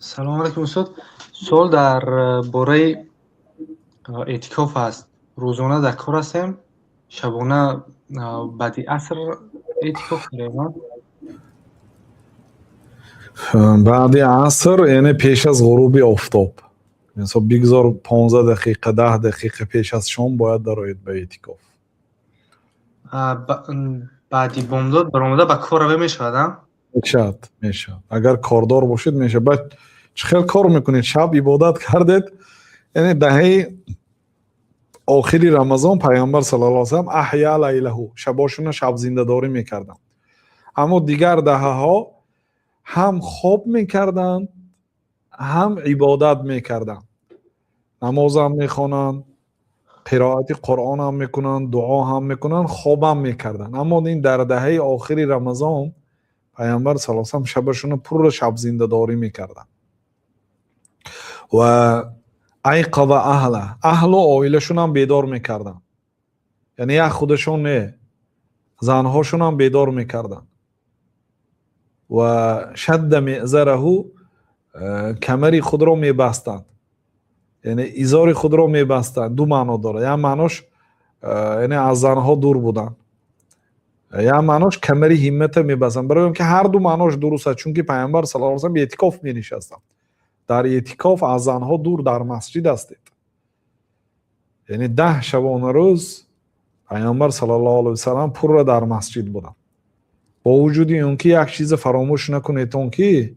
Салом алейкум, устод. Суол дар бораи эътикоф аст. Рӯзона дар кор ҳастем, шабона баъди аср эътикоф меравам. Баъди аср, яъне пеш аз ғуруби офтоб. Мисол, бигзор 15 дақиқа, 10 дақиқа пеш аз шом бояд дароед ба эътикоф. Баъди бомдод баромада, ба кор раве мешавад, а? Мешавад, мешавад. Агар кордор бошед, мешавад. Баъд чӣ хел кор мекунед? Шаб ибодат кардед. Яъне даҳаи охири Рамазон Пайғамбар саллаллоҳу алайҳи васаллам أحيا ليله, шабошуна шабзиндадорӣ мекарданд, аммо дигар даҳаҳо ҳам хоб мекарданд, ҳам ибодат мекарданд, намозам мехонанд, қироати Қуръонам мекунанд, дуо ҳам мекунанд, хобам мекарданд. Аммо ин дар даҳаи охири Рамазон Пайғамбар саллаллоҳу алайҳи васаллам шабашуна пурра шабзиндадорӣ мекарданд ва أيقظ أهله, аҳлу оилашунам бедор мекарданд, яъне як худашон не, занҳошунам бедор мекарданд. Ва شد مئزره, камари худро мебастанд, яъне изори худро мебастанд. Ду маъно дорад: як маънош, яъне аз занҳо дур буданд, як маънош, камари ҳиммата мебастанд. Барои он ки ҳар ду маънош дуруст аст, чунки Пайғамбар саллаллоҳу алайҳи васаллам эътикоф менишастанд. Дар эътикоф аз занҳо дур дар масҷид ҳастед, яъне 10 шабонарӯз Пайғамбар саллаллоҳу алайҳи васаллам пурра дар масҷид буданд. Бо вуҷуди он ки як чиза фаромӯш накунед, он ки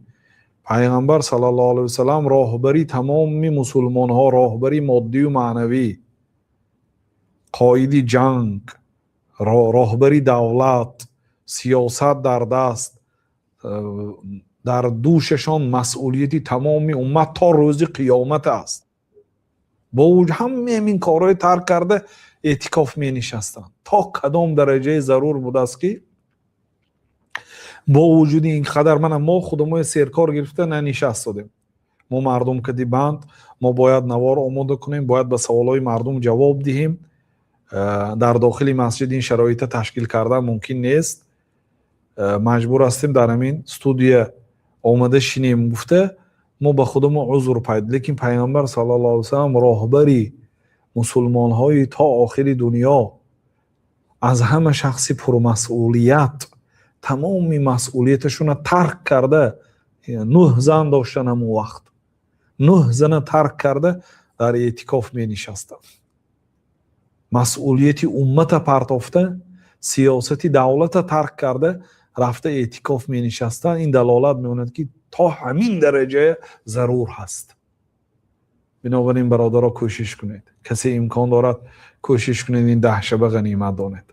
Пайғамбар саллаллоҳу алайҳи васаллам роҳбари тамоми мусулмонҳо, роҳбари моддию маънавӣ, қоиди ҷанг, роҳбари давлат, сиёсат дар даст, дар дӯшашон масъулияти тамоми уммат то рӯзи қиёмат аст. Бо ҳамаи ин корҳои тарк карда, эътикоф менишастанд. То кадом дараҷаи зарур будааст, ки бо вуҷуди ин қадар мана мо худамои серкор гирифта нанишаст додем. Мо мардум кади банд, мо бояд навор омода кунем, бояд ба саволҳои мардум ҷавоб диҳем. Дар дохили масҷид ин шароита ташкил кардан мумкин нест, маҷбур ҳастем дар ҳамин студия омада шинем гуфта, мо ба худамо узр пайдо. Лекин Пайғамбар саллаллоҳу алайҳи васаллам, роҳбари мусулмонҳои то охири дунё, аз ҳама шахси пурмасъулият, тамоми масъулияташонро тарк карда, нӯҳ зан доштан ҳамон вақт, нӯҳ зана тарк карда, дар эътикоф менишастанд. Масъулияти уммата партофта, сиёсати давлата тарк карда, рафта эътикоф менишастанд. Ин далолат мекунад, ки то ҳамин дараҷа зарур ҳаст. Бинобар ин, бародаро, кӯшиш кунед, касе имкон дорад, кӯшиш кунед, ин 10 шаба ғанимат донед.